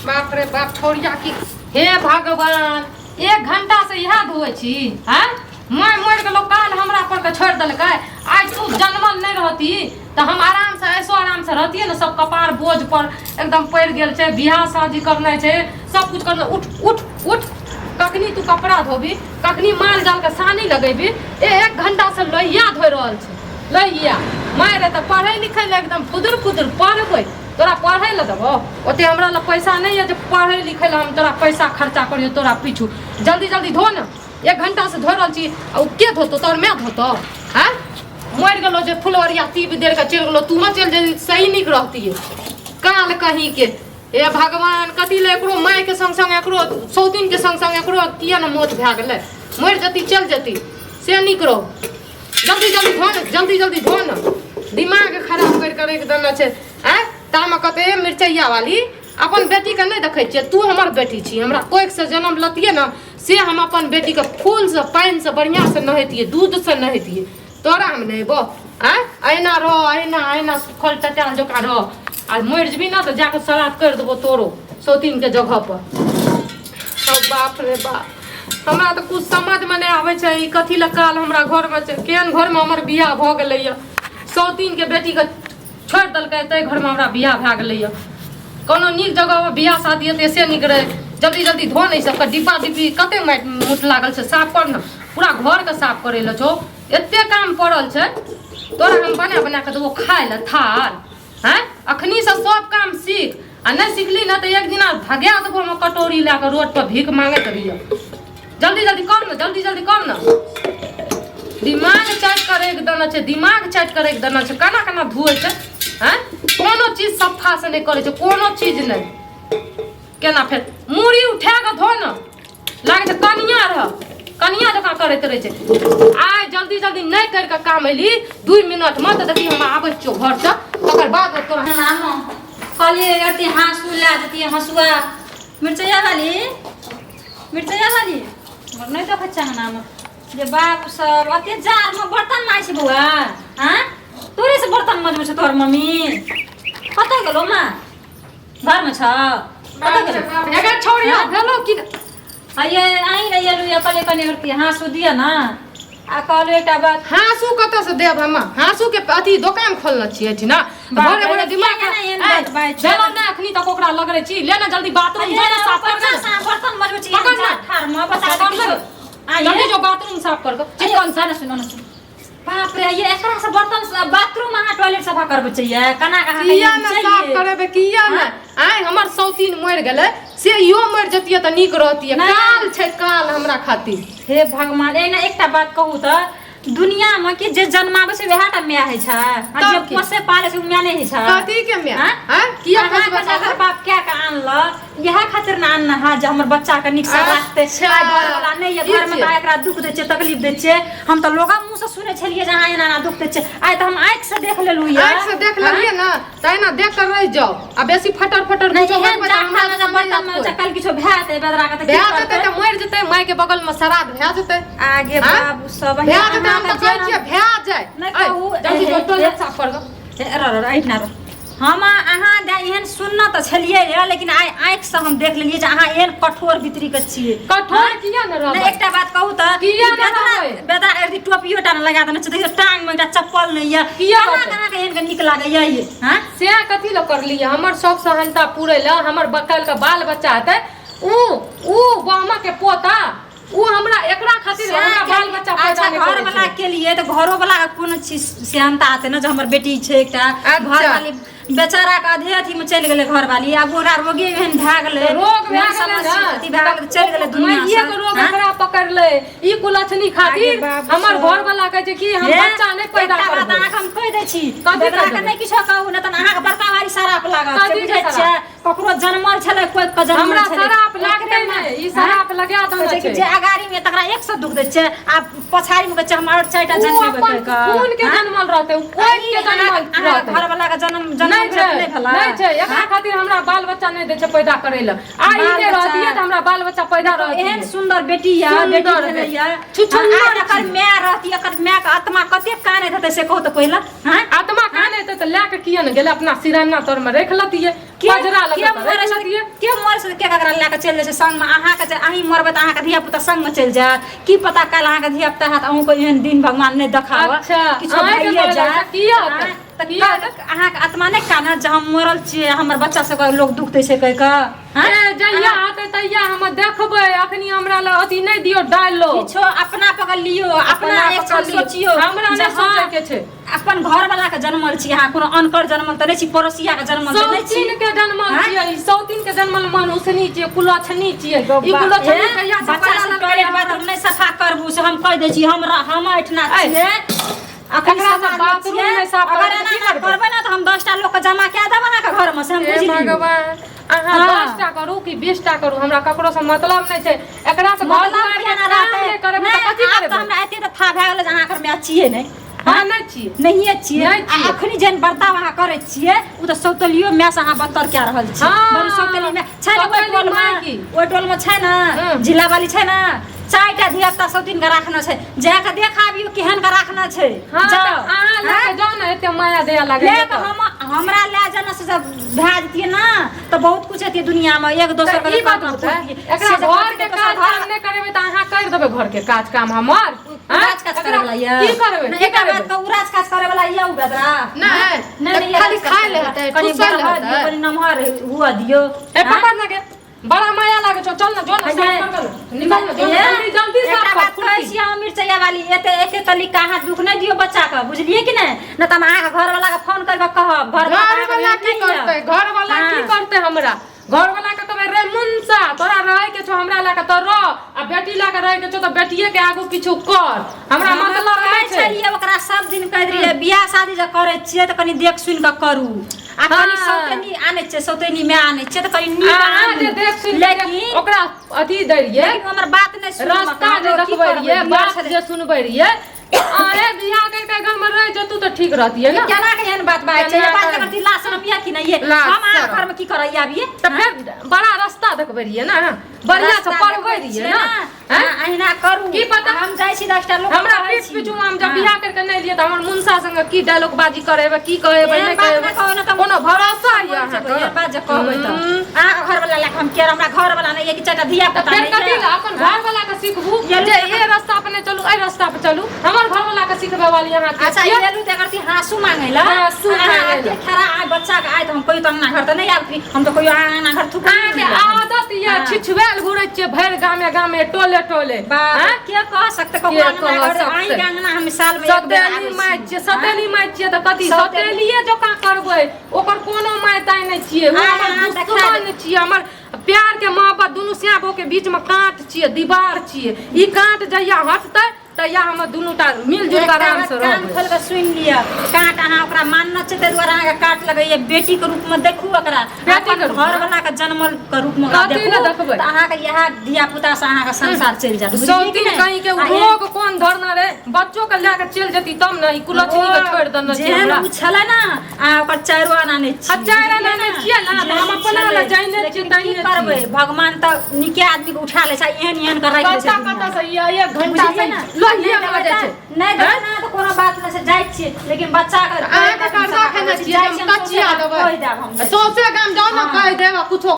बाप रे बाप छौड़िया की हे भगवान एक घंटा से इएह धोइ छी आँय माय मरि गेलो काल हमरा पर के छोड़ि देलकै आइ तू जनमल नहि रहती तऽ हम आराम से ऐसो आराम से रहतियै ने सब कपार बोझ पर एकदम पड़ि गेल छै बियाह शादी करनाइ छै सब कुछ करना उठ उठ उठ कखनी तू कपड़ा धोबी कखनी माल जाल के सानी लगेबी ए एक घंटा से लोहिया धोइ रहल छै लोहिया माय रे तऽ पढ़ै लिखै लए एकदम फुदुर फुदुर पढ़बै तोरा पढ़ै लए देबो ओते हमरा लग पैसा नहि यऽ जे पढ़ै लिखै लए हम तोरा पैसा खर्चा करियौ तोरा पीछू जल्दी जल्दी धो ने एक घंटा से धो रहल छी आ ओ के धोतो तोहर माय धोतो आँय मरि गेलो जे फुलवरिया तीप देर के चलि गेलो तूहो चलि जेबही सही नीक रहतियै काल कहीं के हे भगवान कथी ले एकरो माय के संग संग एकरो सौतीन के संग संग एकरो किया ने मौत भए गेलै मरि जती चलि जती से नीक रहो जल्दी जल्दी धो ने जल्दी जल्दी धो ने दिमाग खराब करि कऽ राखि देने छै आँय तामे कहतै मिरचैया वाली अपन बेटीके नहि देखै छियै तू हमर बेटी छी हमरा कोखिसँ जनम लतियै ने से हम अपन बेटीके फूलसँ पानिसँ बढ़िआँसँ नहैतियै दूधसँ नहैतियै तोरा हम नहेबो आँय अहिना रह अहिना अहिना सुखल टटायल जकाँ रह आ मरि जेबही ने तऽ जाकऽ श्राद्ध करि देबो तोरो सौतीनके जगहपर सब बाप रे बाप हमरा तऽ कुछ समझमे नहि आबै छै ई कथी लए काल हमरा घरमे छै केहन घरमे हमर बियाह भऽ गेलैए सौतीनके बेटीके छोड़ि देलकै ताहि घरमे हमरा बियाह भए गेलैए कोनो नीक जगहपर बियाह शादी हेतै से नीक रहै जल्दी जल्दी धो ने ई सबके डिब्बा डिब्बी कते माटि मुट लागल छै साफ कर ने पूरा घरके साफ करै लए छौ एते काम पड़ल छै तोरा हम बना बना कऽ देबो खाय लए थार हैं अखनीसँ सब काम सीख आ नहि सिखली ने तऽ एक दिना भगा देबो हम कटोरी लए कऽ रोड पर भीख मांगैत रहियै जल्दी जल्दी कर ने जल्दी जल्दी कर ने दिमाग चाटि कऽ राखि देने छै दिमाग चाटि कऽ राखि देने छै केना केना धोइ छै हैं कोनो चीज सफा से नहि करै छै कोनो चीज नहि केना फेर मूड़ी उठा कऽ धो ने लागै छै कनिया रह कनिया जकाँ करैत रहै छै आइ जल्दी जल्दी नहि करि कऽ काम एली 2 मिनटमे तऽ देखी हम आबै छियौ घरसँ तकर बाद तोरा कहलियै अथी हाँसू लए जतियै हँसुआ मिरचैया वाली मिरचैया वाली हमर नहि देखै छै अंगनामे जे बाप सब अते जाड़मे बर्तन माजै छै बौआ आँय तोरे से बर्तन मजबै छै तोहर मम्मी कतऽ गेलो माँ घरमे छ कतऽ गेलो एकर छौड़िया भेलो कि आइए आइ ने एलू या कहलियै कनि अरती हाँसू दिअ ने आ कहलहुँ एकटा बात हाँसू कतऽ से देब हम हाँसू के अथी दोकान खोलने छियै एहिठिना बाप भोरे रे, भोरे दिमाग किया एना एहन बात बाजै छै? भेलो ने अखनी तक ओकरा लगरे छी ले ना जल्दी बाथरूम जो ना साफ कर दे बर्तन मजबै छी पकड़ ना। ठार मे बता पकड़ ना। आइए जल्दी जो बाथरूम साफ कर दो चिकन से ना सुनो ना सुनो बाप रे ये एकरा से बर्तन बाथरूम अहाँ टॉयलेट सफा करबै चाहिए केना के अहाँके किया ई ने चाहिए? साफ करेबे किया ने आय हमर सौतीन मरि गेलै से इहो मरि जतियै तऽ नीक रहतियै नहि। काल छै काल हमरा खातिर हे भगवान एना एकटा बात कहू तऽ दुनिया में के जे जन्माबै छै वएह टा माय होइ छै आ तब जे की? पोसे पालै छै ओ माय नहि होइ छै कथी के माय आँय? आँय किया अहाँके पोसबै जे अगर बाप कए के आनलक इएह खातिर ने आनने है जे हमर बच्चा के नीक से राखतै अच्छा। आइ घरवला नहि यऽ ई घरमे छै। तऽ एकरा दुख दै छै तकलीफ दै छै हम तऽ लोगक मुँह से सुनै छलियै जे अहाँ एना एना दुख दै छै आइ तऽ हम आँखि से देख लेलहुँ यऽ आँखि से देख लेलियै ने तहिना देख कर रहि जाओ आ बेसी फटर फटर नहि कुछो एहन बजबै तऽ हमरा जाठा जकाँ नहि बर्तन में हैत कोइ। चकल किछो भए जेतै बेदरा के तऽ की भए जेतै करतै? तऽ मरि जेतै माय के बगल में श्राद्ध भए जेतै आगे आँय? बाबू सब भए जेतै हम तऽ कहै छियै भए जाय नहि ऐ, कहू, जल्दी जो ए, टॉयलेट साफ कर दो एहिठिना रह। हम अहाँ दए एहन सुनना तऽ छलियै रे लेकिन आइ आँखिसँ हम देख लेलियै जे अहाँ एहन कठोर भितरीके छियै कठोर किया ने नहि रहबै एकटा बात कहू तऽ किया ई ने बेदरा रहबै? बेदरा एरदी टोपियो टा ने लगा देने छै देखियौ टांग मे एकटा चप्पल नहि यऽ किया केना रहतै? केना के एहन के नीक लागैया ये हँ से कथी लए करलियै हमर सब सहनता पूरै लए हमर बकल के बाल बच्चा हेतै ऊ ऊ बामा के पोता ऊ हमरा एकरा खातिर हमरा बाल बच्चा पैदा अच्छा नहि घर करै वाला छै के लिए तऽ घरो वाला के कोनो चीज सेहनता हेतै ने जे हमर बेटी छै एकटा अच्छा। घर वाली बेचारा के आधे अथी में चलि गेलै घर वाली आब ओकरा रोगे एहन भए गेलै रोग भए एहन गेलै समस्या ने अथी भए गेलै चलि गेलै दुनिया माइये से के रोग हाँ? एकरा पकड़लै ई कुलक्षणी आगे खातिर बाप हमर सब। घर वाला कहै छै कि हम हे, बच्चा नहि पैदा एकटा बात करबै अहाँके हम कहि दै छी कथी बेदरा कहि के देबै? नहि किछो कहू नहि तऽ अहाँके बड़का भारी शराप लागत से कथी के बुझै शराप? छियै ककरो जनमल छलै कोइ के जनमल हमरा छलै शराप लागतै ओकरे नहि ई हाँ? शराप लगा कहै देने छै कि छै जे अगाड़ी में तकरा एक सौ दुख दै छै आ पछाड़ी में कहै छै हम आओर चारिटा ऊ जन्मेबै अपन कहि कऽ। खून के हाँ? जनमल रहतै ऊ कोइ के जनमल अहाँके रहतै घरवला के जन्म जन्म नहि छै भेल नहि भेलै नहि छै एकरा खातिर हमरा बाल बच्चा नहि दै छै पैदा करै लए आ ई बाल नहि बच्चा- रहतियै तऽ हमरा बाल बच्चा पैदा रहतियै एहन सुन्दर बेटी यऽ सुन्दर बेटी भेलै बेटी। यऽ छुछुन्नर आ एकर माय रहती एकर माय के आत्मा कतेक कानैत हेतै से कहू तऽ पहिले हाँ आत्मा काने हेतै तऽ लए कऽ किया ने गेलै अपना सिराना तर मे राखि लतियै के पजरा के लगे मरै छै के मरै छै के ककरा लए कऽ चलि जाइ छै संगमे अहाँके जे अहीं मरबै तऽ अहाँके धिया पुता संगमे चलि जायत की पता काल्हि अहाँके धिया पुता हैत अहूँके एहन दिन भगवान नहि देखाबऽ अच्छा, किछो अहाँके भइए मरल जायत छै, किया होतै? आँय, तऽ किया काल्हि अहाँके आत्मा नहि कानत जे हम मरल छियै हमर बच्चा सबके लोक दुख दै छै कहि कऽ आँय? ए जहिया हेतै तहिया हम देखबै अखनी हमरा लए अथी नहि दियौ डायलॉग किछो अपना पकड़ लियौ अपना एक पकड़ क्षण लियौ। सोचियौ हमरा जे नहि हँ, सोचै के छै अपन घर वाला के जनमल छी अहाँ कोनो अनकर जनमल तऽ नहि छी पड़ोसिया के जनमल तऽ नहि छी सौतीन के जनमल आँय? छियै ई सौतीन के जनमल मनुष्यनी छियै कुलक्षणी छियै ई कुलक्षणी कहिया से बच्चा पैदा सब लेलकै टॉयलेट हमरा? बाथरूम नहि सफा करबू से हम कहि दै छी हमरा हम एहिठिना ऐ, छियै अखन एकरा सब समाजमे बाथरूम छियै। नहि साफ अगर करबै तऽ एना की ना करबै? करबै ने तऽ हम 10टा लोक के जमा कए देब अहाँके घरमे से हम हे बुझि लियौ भगवान अहाँ हाँ। 10टा करू कि 20टा करू हमरा ककरो से मतलब नहि छै एकरा से घर मतलब दुआर के किया ना काम रहतै? नहि करबै नहि, तऽ कथी आब तऽ करबै हमरा एते तऽ था भए गेलै जे अहाँ घरमे छियै नहि हाँ नहि छियै नहिए छियै नहि आ छियै। अखनी जेहन बर्ताव अहाँ करै छियै ओ तऽ सौतेलियो माय से अहाँ बदतर कए रहल छी हाँ। बड़ी सौतेली माय छै ने ओहि सौतेली टोलमे माय की? ओहि टोलमे छै ने हम्म। जिला वाली छै ने चारिटा धिया पुता सौतीन के राखने छै जा के देख आबियौ केहन के राखने छै हाँ जाउ तऽ अहाँ लऽ हाँ? के जाउ ने एते माया दया लागे ले के हम हमरा लए जाना से जब भए जतियै ने तऽ बहुत कुछ हेतियै दुनियामे एक दोसर के ई बात लोक होतै पूरतियै। एकरा से जे घर के दोसर काज घर काम नहि करेबै तऽ अहाँ करि देबै घर के काज काम हमर आँय? उराज काज एकरा करे वाला यऽ की करबै नहि, की एकरा करबै बात कहू, उराज काज करे वाला यऽ उ बेदरा नहि, नहि तऽ नहि खाली उराज काज खाय ले करे वाला। हेतै, कनि ठुसल बढ़ऽ हेतै। दियौ, कनि नमहर हुअ दियौ ए पकड़ ना के बड़ा माया लागे छौ चल ना जो ना साफ कर कर निकल ना जो ना, जल्दी जल्दी एकटा साफ कर बात कहै फुर्ती छी हम मिरचैया वाली एते एते तनिक अहाँ दुख नहि दियौ बच्चा के बुझलियै कि नहि नहि तऽ हम अहाँके घरवला के फोन करि कऽ कहब घरवला घर वाला की करतै घर वाला की हाँ। करतै हमरा घर वाला के कहबै रे मुंसा तोरा रहै के छौ हमरा लए के तो रह आ बेटी लए के रहै के छौ तऽ बेटिए के आगू पीछू कर हमरा मतलब नहि छै छलियै ओकरा सब दिन कहि रहियै बियाह शादी जे करै छियै तऽ कनि देख सुनि कऽ करू आ कनि हाँ। सौतेनी आनै छियै सौतेनी माय आनै छियै तऽ कनि नीक अहाँ जे आनू देख सुनि के लेकिन ओकरा अथी दै रहियै लेकिन हमर बात नहि सुनलक रास्ता जे हमरो की देखबै करबै रहियै बियाह बात छलै जे सुनबै रहियै अरे बियाह करके घर में रह जतू तऽ ठीक रहतियै ने केना के एहन बात बाजै छै केना ये बात के? करती लाज शरम यऽ कि नहि ये लाज हम अहाँ शरम। घर में की करैया आबिये तऽ फेर बड़ा रास्ता देखबै रहियै ने बढ़िआँ से रास्ता पढ़बै देखबै रहियै छियै ने ने आँय? अहाँ अहिना करू की पता? हम जाइ छी 10टा लोक हमरा पीठ पीछू हम जब बियाह करके नहि एलियै तऽ हमर मुनसा संगे की डायलॉग बाजी करेबै की कहेबै एहन नहि बात कहेबै नहि कहू ने तऽ कोनो भरोसा यऽ एहन बात जे अहाँके कहबै तऽ हम्म। अहाँके घर वाला लए कऽ हम किया हमरा घर वाला नहि यऽ कि चारिटा धिया तऽ पुता फेर नहि कथी यऽ लए अपन घर वाला के सिखबू ये जे ए रास्ता पर नहि चलू एहि रास्ता पर चलू हमर घर वाला के सिखबै वाली अहाँ के अच्छा छियै? एलू तऽ एकर हाँसू मांगै लए हाँसू अहाँ मांगै लए। एते खड़ा आइ बच्चा के आइ तऽ हम कहियो तऽ अंगना घर तऽ नहि आबती हम तऽ कहियो अहाँ अंगना घर थुकबै अहाँके आदत यऽ हाँ। छिछुएल घुरै छियै भरि गामे गामे टोले टोले बाप आँय? के कह सकते के ककरो अंगना कह घर सकतै? अहीं के अंगना हम साल में एक बेर सतेली आबै माय छी। छियै सतेली माय छियै तऽ कथी सौतेली। सतेलिए जकाँ करबै ओकर कोनो माय ताय नहि छियै ओ आइ हमर अहाँ देखा दुश्मन छियै हमर प्यार के मोहब्बत दुनू सिया बहू के बीच में कांट छियै दीवार छियै ई कांट जहिया हटतै तहिया हम दुनू टा मिल जुल के एकटा आराम बात से कान रहबै खोल के सुनि लिअ काँट अहाँ ओकरा मानना छै ताहि दुआरे अहाँके काँट लगैया बेटी के रूप में देखू ओकरा बेटी के अपन रूपमे? घर वाला के जनमल के रूप में ओकरा कथी लए देखू देखबै? तऽ अहाँके इएह धिया पुता से अहाँके संसार चलि जायत बुझलियै कि सौतीन नहि? कहीं के आ एहन- रोग कोन धरना रे बच्चो के लए के चलि जेती तब ने ई कुलक्षणी के छोड़ि देने छै जेहन हमरा ओ छलै ने आ ओकर चारि आना नहि आ चारि आना नहि छियै ने, तऽ हम अपना लए जाइने छियै, लेकिन की ताहिने छियै। करबै भगवान तऽ नीके आदमी के उठा लै छै एहन एहन के राखि दै छै कतऽ दुनिया कतऽ मे। से ई एक घंटा से बुझलियै ने? लोहिया नहि भऽ जाइ छै देबै नहि देबै ने तऽ कोनो बात नहि छै जाइ छियै लेकिन बच्चा के अहाँके कर्जा खेने छियै जाइ हम छियै, हम कचिया सौंसे देबै कहि देब हम सौंसे गाम जाउ ने हाँ। कहि देब आ कुछो